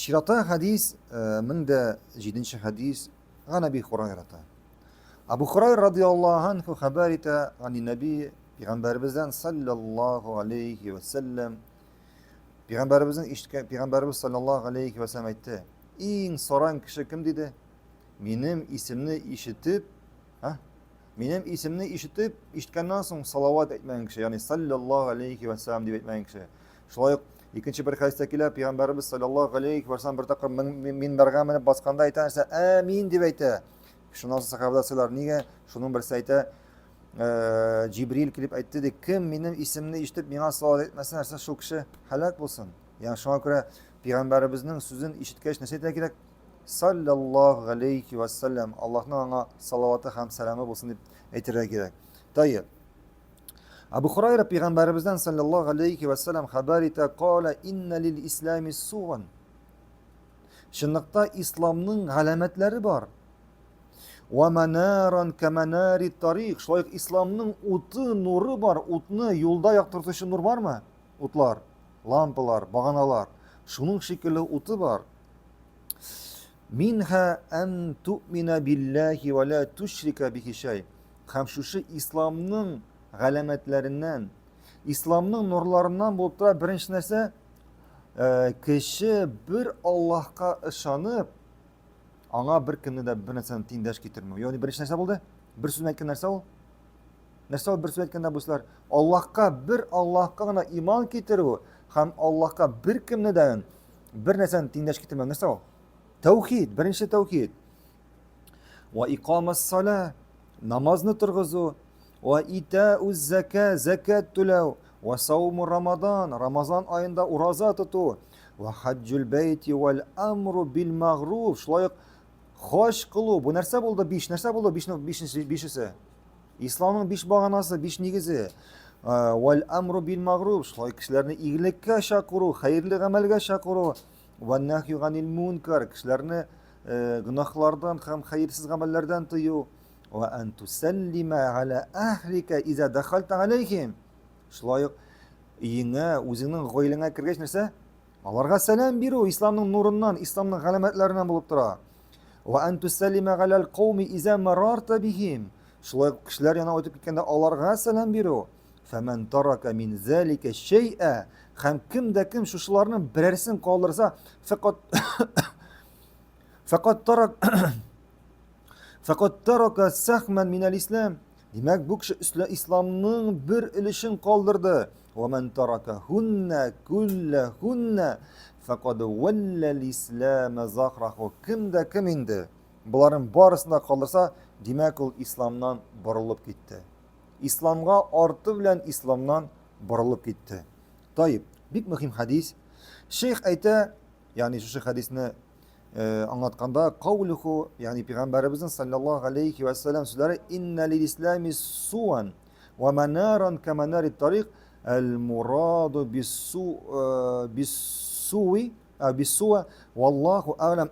Чирата хәдис, 1007 хәдис, Ган Әби Хурайрата. Абу Хурайра радиаллаһу анху хәбәр итә, ани нәби, пәйгамбәребездән саллаллаһу алейхи ва сәлләм, пәйгамбәребезнең ишеткән, пәйгамбәребез саллаллаһу алейхи ва сәлләм әйтте, иң саран кеше кем диде? Минем исемне ишетеп, а? Минем исемне ишетеп, ишеткәннән соң салават әйтмәгән кеше, ягъни саллаллаһу алейхи ва сәлләм дип әйтмәгән кеше. Шулай ук икенче бер хәдистә килә, пәйгамбәребез саллаллаһу алейхи ва сәлләм бер тапкыр минбәргә менеп басканда әйтә нәрсә? Әмин дип әйтә. Шуннан соң сахабалар сорыйлар, нигә? Шуның берсе әйтә, э, Җибрил килеп әйтте ди, кем минем исемне ишетеп миңа салават әйтмәсә, нәрсә шул кеше һәлак булсын. Ягъни шуңа күрә пәйгамбәребезнең сүзен ишеткәч нәрсә әйтергә кирәк? Саллаллаһу алейхи ва саллям. Аллаһның аңа салаваты һәм сәламе булсын дип әйтергә кирәк. Тайып. Абу Хурайра пәйгамбәребездән саллаллаһу алейхи ва саллям хәбәр итә, кала инна лил ислами суган. Чынлыкта исламның галәмәтләре бар. Ва манаран каманари тарих. Шулай ук исламның уты, нуры бар. Утны юлда яктыртучы нур бармы? Утлар, лампалар, баганалар. Шуның шикелле уты бар. Минха ан ту'мина биллахи ва ла тушрика бихи шай. Һәм шушы исламның галәмәтләреннән, исламның нурларыннан булып тора беренче нәрсә, э, кеше бер Аллаһка ышанып, аңа бер кемне дә бер нәрсәне тиңдәш китермәү. Ягъни беренче нәрсә булды? Бер сүз әйткән нәрсә ул? Нәрсә ул бер сүз әйткәндә бу сүзләр? Аллаһка бер Аллаһка гына иман китерү һәм Аллаһка бер кемне дә бер нәрсәне тиңдәш китермәү. Нәрсә ул? Тәүхид, беренче тәүхид. Ва икамас сала, намазны торгызу, ва итауз зака, закат түләү, ва сауму рамадан, Рамазан аенда ураза тоту, ва хаҗҗул бәйти вал амру бил магруф, шулай ук хаҗ кылу. Бу нәрсә булды? Биш нәрсә булды? Биш бишенче бишесе. Исламның биш баганасы, биш нигезе. Вал амру бил магруф, шулай кешеләрне игелеккә чакыру, хәерле гамәлгә чакыру. Ва нахью ганил мункар, кешеләрне гөнаһлардан һәм хәерсез гамәлләрдән тыю. Ва ан тусаллима аля ахлика иза дахалта алейхим. Шулай ук өеңә, үзеңнең гаиләңә кергәч нәрсә? Аларга сәлам бирү исламның нурыннан, исламның галәмәтләреннән булып тора. Ва ан тусаллима галал кауми иза марарта бихим. Шулай ук кешеләр янына үтеп киткәндә аларга сәлам бирү. Фәмән тарака мин залика шәй'a. Һәм кем дә кем шушыларның берәрсен калдырса, фәкат фәкат тарак фәкат тарака сахман минәл ислам. Димәк, бу кеше исламның бер өлешен калдырды. Ва ман таракахунна куллахунна фәкад валлал ислам захраху. Кем дә кем инде боларның барысын да калдырса, димәк, ул исламнан борылып китте. Исламга арты белән исламнан борылып китте. Таиб, бик мөһим хәдис. Шейх әйтә, ягъни шушы хәдисне э, аңлатканда, каулуху, ягъни пәйгамбәребезнең саллаллаһу алейхи ва саллям сүзләре инна лил ислами суан ва манаран каманари тарик әл мураду биссу э, биссуи э, биссуа валлаху а'лам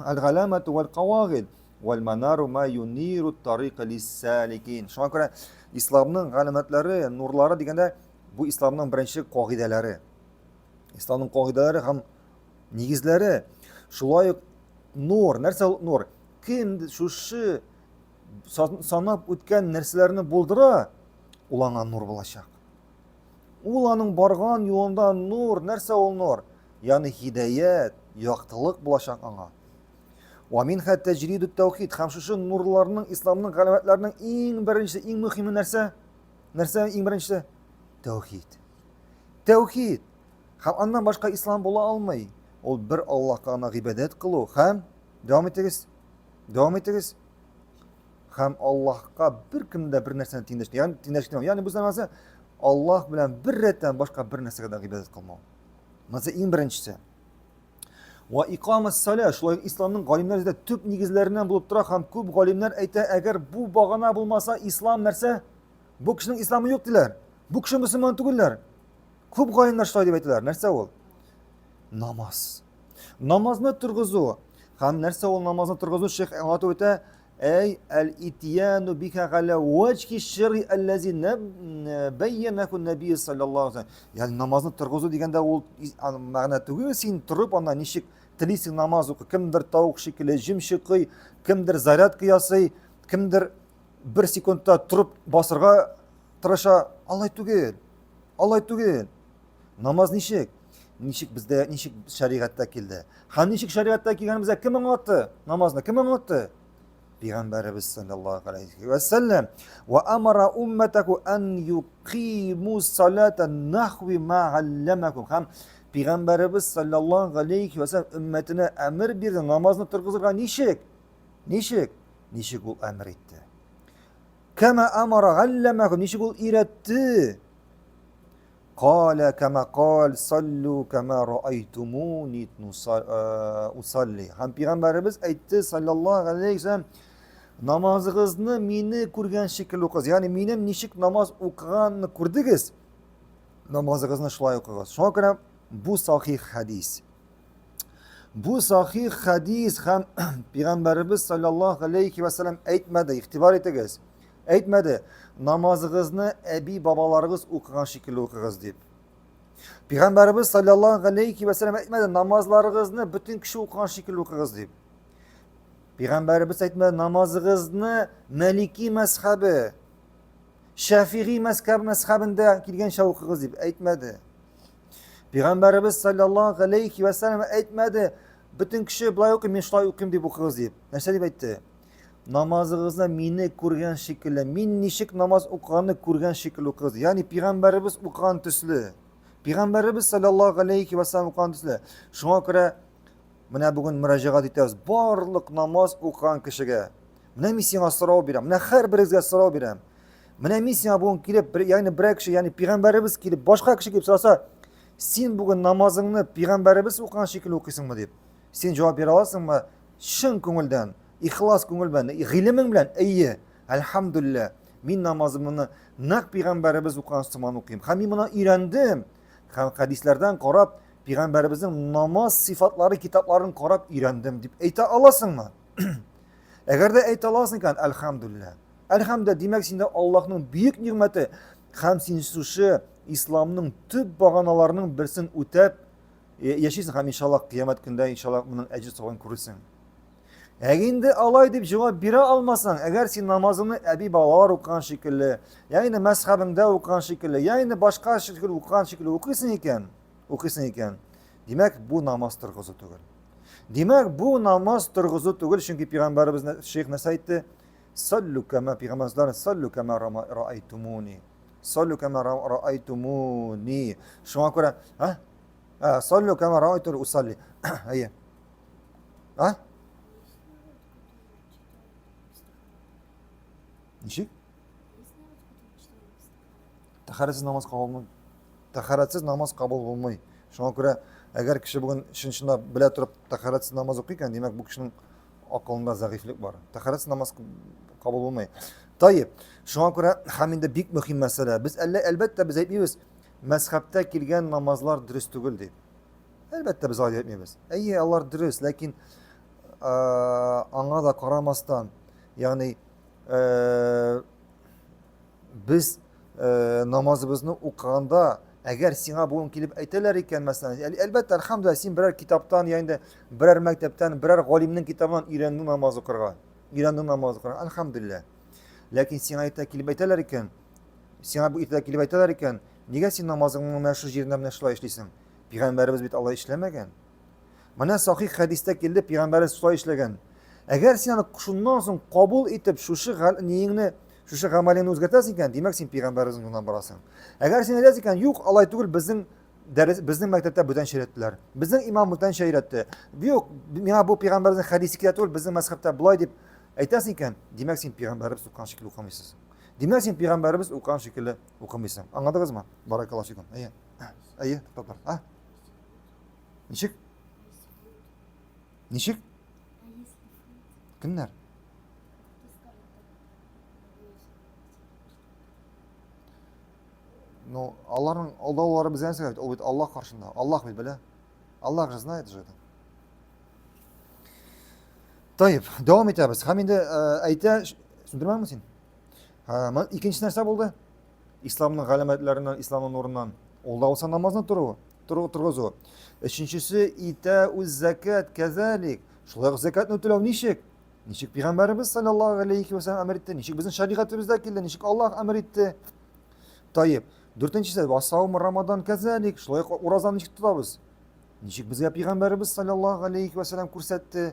аль-галамату вал кавагид вал манару ма юниру тарика лиссаликин. Шуңа күрә исламның галәмәтләре, нурлары дигәндә бу исламның беренче кагыйдәләре. Исламның кагыйдәләре һәм нигезләре. Шулай ук нур, нәрсә ул нур? Кем шушы санап үткән нәрсәләрне булдыра, ул аңа нур булачак. Ул аның барган юлында нур, нәрсә ул нур? Ягъни һидаят, яктылык булачак аңа. Ва минха тәҗриду тәүхид. Һәм шушы нурларның, исламның галәмәтләренең иң беренче, иң мөһиме нәрсә? Нәрсә иң беренче? Тәүхид. Тәүхид. Һәм аннан башка ислам була алмый. Ул бер Аллаһка гына гыйбадәт кылу һәм дәвам итегез. Дәвам итегез. Һәм Аллаһка бер кем дә бер нәрсәне тиңдәш, ягъни тиңдәш ягъни бу нәрсә Аллаһ белән бер рәттән башка бер нәрсәгә дә гыйбадәт кылмау. Монысы иң беренчесе. Ва икамас саля, шулай ук исламның галимнәр дә төп нигезләреннән булып тора һәм күп галимнәр әйтә, әгәр бу багана булмаса, ислам нәрсә? Бу кешенең исламы юк диләр. Бу кеше мөселман түгелләр. Күп галимнәр шулай дип әйтәләр. Нәрсә ул? Намаз. Намазны торгызу. Һәм нәрсә ул намазны торгызу? Шейх аңлатып үтә. Әй әл-итьяну биха галя ваҗхи шәрри аллази бәйянәху нәби саллаллаһу алейһи вәсәлләм. Ягъни намазны торгызу дигәндә ул мәгънә түгел, син торып анда ничек телисең намаз укы. Кемдер тавык шикелле җим чыкый, кемдер зарядка ясый, кемдер бер секундта торып басырга тырыша. Алай түгел. Алай түгел. Намаз ничек? Ничек бездә, ничек шәригатьтә килде? Һәм ничек шәригатьтә килгән безгә кем аңлатты? Намазны кем аңлатты? Пәйгамбәребез саллаллаһу алейхи ва саллям ва амара умматаку ан юқиму салата нахви ма алламакум. Һәм Пәйгамбәребез саллаллаһу алейхи ва саллям өммәтенә әмер бирде намазны торгызырга ничек? Ничек? Ничек ул әмер итте? Кама амара алламакум. Ничек ул өйрәтте? Калә кәмә кал, саллю кәмә раайтумуни усалли. Һәм пәйгамбәребез әйтте, саллаллаһу алейхи вәсәлләм, намазыгызны мине күргән шикелле укыгыз. Ягъни минем ничек намаз укыганны күрдегез, намазыгызны шулай укыгыз. Шуңа күрә бу сахих хәдис. Бу сахих хәдис һәм пәйгамбәребез саллаллаһу алейхи вәсәлләм әйтмәде, игътибар итегез. Әйтмәде, намазыгызны әби бабаларыгыз укыган шикелле укыгыз дип. Пәйгамбәребез саллаллаһу алейхи ва сәлләм әйтмәде, намазларыгызны бөтен кеше укыган шикелле укыгыз дип. Пәйгамбәребез әйтмәде, намазыгызны Малики мәзхәбе, Шәфигый мәзхәбендә килгәнчә укыгыз дип әйтмәде. Пәйгамбәребез саллаллаһу алейхи ва сәлләм әйтмәде, бөтен кеше болай укый, мин шулай укыйм дип укыгыз дип. Нәрсә дип әйтте? Намазыгызны мине күргән шикелле, мин ничек намаз укыганны күргән шикелле укыгыз. Ягъни пәйгамбәребез укыган төсле. Пәйгамбәребез саллаллаһу алейхи ва саллям укыган төсле. Шуңа күрә менә бүген мөрәҗәгать итәбез барлык намаз укыган кешегә. Менә мин сиңа сорау бирәм. Менә һәрберегезгә сорау бирәм. Менә мин сиңа бүген килеп, бер, ягъни берәр кеше, ягъни пәйгамбәребез килеп, башка кеше килеп сораса, син бүген намазыңны пәйгамбәребез укыган шикелле укыйсыңмы дип. Син җавап бирә аласыңмы? Чын күңелдән. Ихлас күңел белән, гыйлемең белән, әйе, әлхәмдүлилләһ, мин намазымны нәкъ пәйгамбәребез укыган сыман укыйм. Һәм мин моны өйрәндем. Һәм хәдисләрдән карап, пәйгамбәребезнең намаз сыйфатлары китапларын карап өйрәндем дип әйтә аласыңмы? Әгәр дә әйтә аласың икән, әлхәмдүлилләһ. Әлхәмдүлилләһ, димәк, синдә Аллаһның бөек нигъмәте һәм син шушы исламның төп баганаларының берсен үтәп яшисең һәм иншаллаһ кыямәт көндә иншаллаһ моның әҗер савабын күрерсең. Әгәр инде алай дип җавап бирә алмасаң, әгәр син намазыңны әби бабалар укыган шикелле, я инде мәзхәбеңдә укыган шикелле, я инде башка шикелле укыган шикелле укыйсың икән, укыйсың икән, димәк, бу намаз торгызу түгел. Димәк, бу намаз торгызу түгел, чөнки пәйгамбәребез шейх нәрсә әйтте? Саллю кама пәйгамбәребез саллю кама раайтумуни. Саллю кама раайтумуни. Шуңа күрә, а? Саллю кама раайту усалли. Әйе. А? Ничек? Тәһарәтсез намаз кабул булмый. Тәһарәтсез намаз кабул булмый. Шуңа күрә, әгәр кеше бүген чын-чынлап белә торып тәһарәтсез намаз укый икән, димәк, бу кешенең акылында зәгыйфьлек бар. Тәһарәтсез намаз кабул булмый. Таип, шуңа күрә һәм инде бик мөһим мәсьәлә. Без әллә әлбәттә без әйтмибез, мәзхәбтә килгән намазлар дөрес түгел дип. Әлбәттә, без алай әйтмибез. Әйе, алар дөрес, ләкин аңа да карамастан, ягъни без намазыбызны укыганда, әгәр сиңа бүген килеп әйтәләр икән, мәсәлән, әлбәттә, әлхәмдүлилләһ, син берәр китаптан, я инде берәр мәктәптән, берәр галимнең китабыннан өйрәнде намаз укырга. Өйрәнде намаз укырга, әлхәмдүлилләһ. Ләкин сиңа иртә килеп әйтәләр икән, сиңа бу иртә килеп әйтәләр икән, нигә син намазыңның менә шул җирендә менә шулай эшлисең? Пәйгамбәребез бит алай эшләмәгән. Менә сахих хәдистә килде, пәйгамбәребез шулай эшләгән. Әгәр син аны шуннан соң кабул итеп, шушы ниеңне, шушы гамәлеңне үзгәртәсең икән, димәк, син пәйгамбәребезнең юлыннан барасың. Әгәр син әйтәсең икән, юк, алай түгел, безнең дәрес, безнең мәктәптә бүтәнчә өйрәттеләр. Безнең имам бүтәнчә өйрәтте. Юк, миңа бу пәйгамбәребезнең хәдисе килә түгел, безнең мәзхәбтә болай дип әйтәсең икән, димәк, син пәйгамбәребез укыган шикелле укымыйсың. Димәк, син пәйгамбәребез укыган шикелле укымыйсың. Аңладыгызмы? Баракаллаһу фикум. Әйе. Әйе, туктап тор. А? Ничек? Ничек? Кемнәр? Ну, аларның алдаулары безгә нәрсәгә бит? Ул бит Аллаһ каршында. Аллаһ бит белә. Аллаһ же знает же это. Таип, дәвам итәбез. Һәм инде э, әйтә, сүндермәңме син? Икенче нәрсә булды? Исламның галәмәтләреннән, исламның нурыннан. Ул да булса намазны тору, тору торгызу. Өченчесе итә үз закат кәзалик. Шулай ук закатны түләү ничек? Ничек пәйгамбәребез саллаллаһу алейхи ва саллям әмер итте, ничек безнең шәригатебездә килде, ничек Аллаһ әмер итте. Таип. Дүртенчесе васаум рамадан кәзалик. Шулай ук уразаны ничек тотабыз? Ничек безгә пәйгамбәребез саллаллаһу алейхи ва саллям күрсәтте?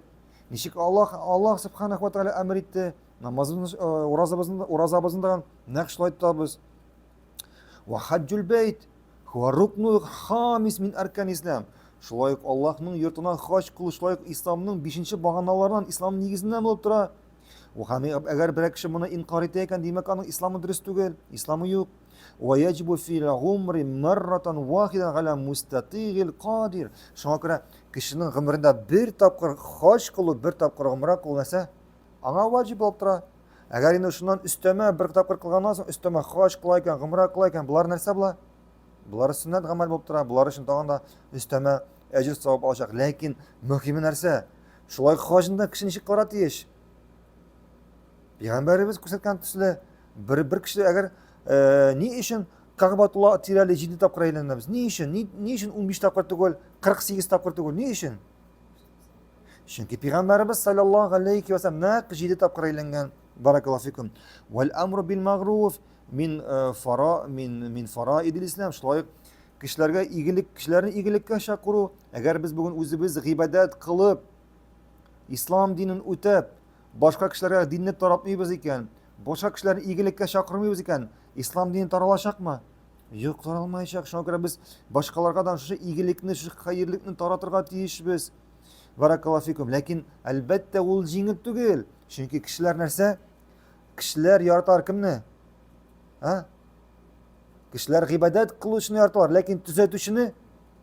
Ничек Аллаһ Аллаһ субханаху ва тааля әмер итте? Намазыбызны, э, уразабызны, уразабызны да нәкъ шулай тотабыз. Ва хаҗҗул бәйт хуа рукну хамис мин аркан ислам. Шулай ук Аллаһның йортына хаҗ кылу шулай ук исламның бишенче баганаларыннан, ислам нигезеннән булып тора. Һәм әгәр берәр кеше моны инкар итә икән, димәк аның исламы дөрес түгел, исламы юк. Ва яҗибу фил гумри марратан вахидан галя мустатигил кадир. Шуңа күрә кешенең гомерендә бер тапкыр хаҗ кылу, бер тапкыр гомра кылу нәрсә? Аңа ваҗиб булып тора. Әгәр инде шуннан өстәмә бер тапкыр кылганнан соң өстәмә хаҗ кыла икән, гомра кыла икән, болар нәрсә була? Болар сөннәт гамәл булып тора. Болар өчен тагын да өстәмә әҗер савап алачак. Ләкин мөһиме нәрсә? Шулай хаҗында кеше ничек кылырга тиеш? Пәйгамбәребез күрсәткән төсле бер бер кеше әгәр э, ни өчен Кәгъбатулла тирәли 7 тапкыр әйләнәбез? Ни өчен? Ни, ни өчен 15 тапкыр түгел, 48 тапкыр түгел? Ни өчен? Чөнки пәйгамбәребез саллаллаһу алейхи ва саллям нәкъ 7 тапкыр әйләнгән. Баракаллаһу фикум. Вал амру бил магруф мин э, фара мин мин фараидил ислам. Шулай ук кешеләргә игелек, кешеләрне игелеккә чакыру. Әгәр без бүген үзебез гыйбадәт кылып, ислам динен үтәп, башка кешеләргә динне таратмыйбыз икән, башка кешеләрне игелеккә чакырмыйбыз икән, ислам дине таралачакмы? Юк, таралмаячак. Шуңа күрә без башкаларга да шушы игелекне, шушы хәерлекне таратырга тиешбез. Баракаллаһу фикум. Ләкин, әлбәттә, ул җиңел түгел. Чөнки кешеләр нәрсә? Кешеләр яраталар кемне? А? Кешеләр гыйбадәт кылучыны яраталар, ләкин төзәтүчене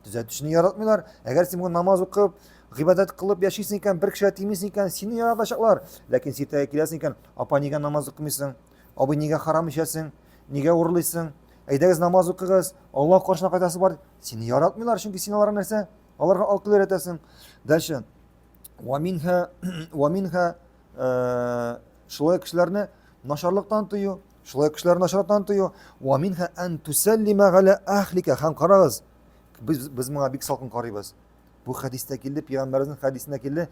төзәтүчене яратмыйлар. Әгәр син бүген намаз укып, гыйбадәт кылып яшисең икән, бер кешегә тимисең икән, сине яратачаклар. Ләкин син иртәгә киләсең икән, апа нигә намаз укымыйсың? Абый нигә харам эчәсең? Нигә урлыйсың? Әйдәгез намаз укыгыз, Аллаһ каршына кайтасы бар. Сине яратмыйлар, чөнки син аларга нәрсә? Аларга акыл өйрәтәсең. Дальше. Ва минха ва минха э, шулай кешеләрне начарлыктан тыю, шулай кешеләрне начарлыктан тыю. Ва минха ан тусаллима галя ахлика. Һәм карагыз, без без моңа бик салкын карыйбыз. Бу хәдистә килде, пәйгамбәребезнең хәдисендә килде.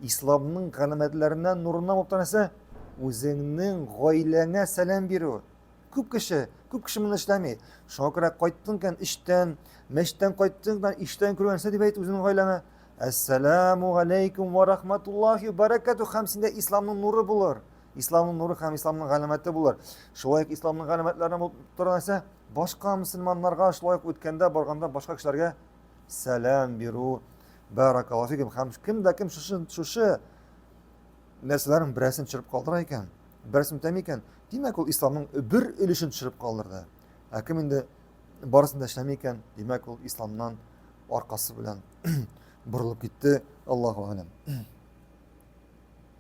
Исламның галәмәтләреннән, нурыннан булып тора нәрсә? Үзеңнең гаиләңә сәлам бирү. Күп кеше, күп кеше моны эшләми. Шуңа күрә кайттың икән эштән, мәчеттән кайттың икән, иштән күргән нәрсә дип әйт үзеңнең гаиләңә? Әссәламу алейкум ва рахматуллахи ва баракатух һәм синдә исламның нуры булыр. Исламның нуры һәм исламның галәмәте булыр. Шулай ук исламның галәмәтләреннән булып тора нәрсә? Башка мөселманнарга шулай ук үткәндә барганда башка кешеләргә сәлам бирү. Баракаллаху фикум. Һәм кем дә кем шушы шушы нәрсәләрнең берәрсен төшереп калдыра икән, берәрсен үтәми икән, димәк ул исламның бер өлешен төшереп калдырды. Ә кем инде барысын да эшләми икән, димәк ул исламнан аркасы белән борылып китте. Аллаһу алям.